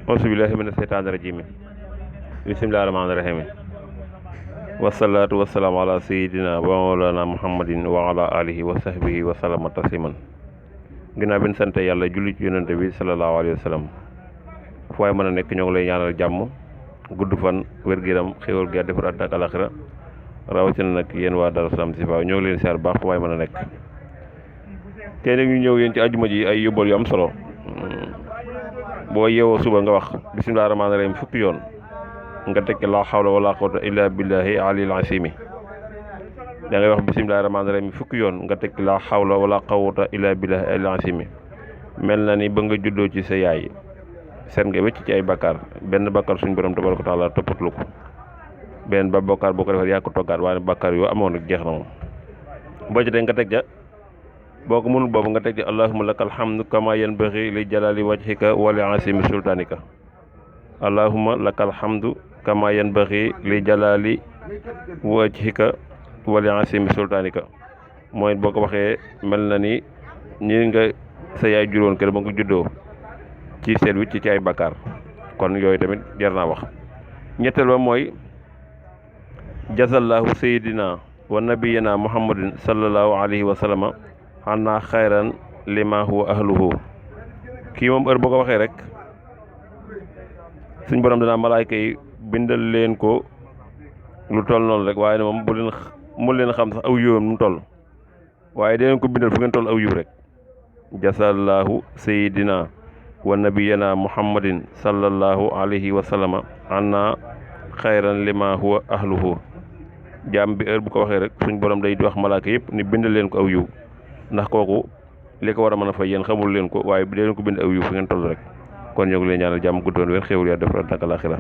auzubillahi mina seytaani rajim bismillahi rahmaani rahim wasalaatu wasalaamu ala sayidina wa mawlana muhammadin wa ala alihi wa sahbihi wa salama tasliman ginnaaw bi ñu sant yàlla julli ci yonente bi salallaahu alayhi wa sallam fu waay mën a nekk ñoo ngi lay ñaanal jàmm gudd fan wér-gu-yaram xéwal gi defar àddina ak alaxira rawatina nag yéen waa Darou Salam Chifa ñoo ngi leen siyaar baax fu waay mën a nekk tey nag ñu ñëw yéen ci àjjuma ji ay yóbbal yu am solo boo yeewoo suba nga wax bisimilah rahmaani rahim fukki yoon nga tekki laa xawla wala quwwata illa billahi alil asimi da ngay wax bisimilah rahmaani rahim fukki yoon nga tekki laa xawla wala quwwata illa billahi alil asimi mel na ni ba nga juddoo ci sa yaay seen nga wécc ci ay bakkaar benn bakkaar suñu borom tabaraka taala toppatlu ko benn ba bakkaar boo ko defee yaa ko toggaat waaye bakkaar yoo amoon nag jeex na moom boo ci teg nga teg ja boo ko mënul boobu nga teg ci allahumma lakal hamdu kama yanbaghi li jalali wajhika wa li asimi sultanika allahumma lakal hamdu kama yanbaghi li jalali wajhika wa li asimi sultanika mooy boo ko waxee mel na ni ñi nga sa yaay juróon kër ba nga juddoo ci seet wicc ci ay bakkaar kon yooyu tamit jar naa wax ñetteel ba mooy jazallahu sayidina wa nabiyina muhammadin sallallahu alayhi wa sallama xanaa xayran lima huwa ahluhu kii moom heure boo ko waxee rek suñ borom danaa malaayka yi bindal leen ko lu toll noonu rek waaye ne moom mu leen xam sax aw yiwam nu mu toll waaye dee leen ko bindal fu ngeen toll aw yiw rek jasallahu sayidina wa nabiyana muhammadin sallallahu alayhi wa sallama xanaa xayran lima huwa ahluhu jaam bi heure bu ko waxee rek suñ borom day wax malaayka yëpp ni bindal leen ko aw yiw ndax kooku li ko war a mën a fay yéen xamul leen ko waaye bi dee leen ko bind aw yiw fu ngeen toll rek kon ñoo ngi leen ñaanal jàmm guddoon wér xéwul yaa defal naka laaxira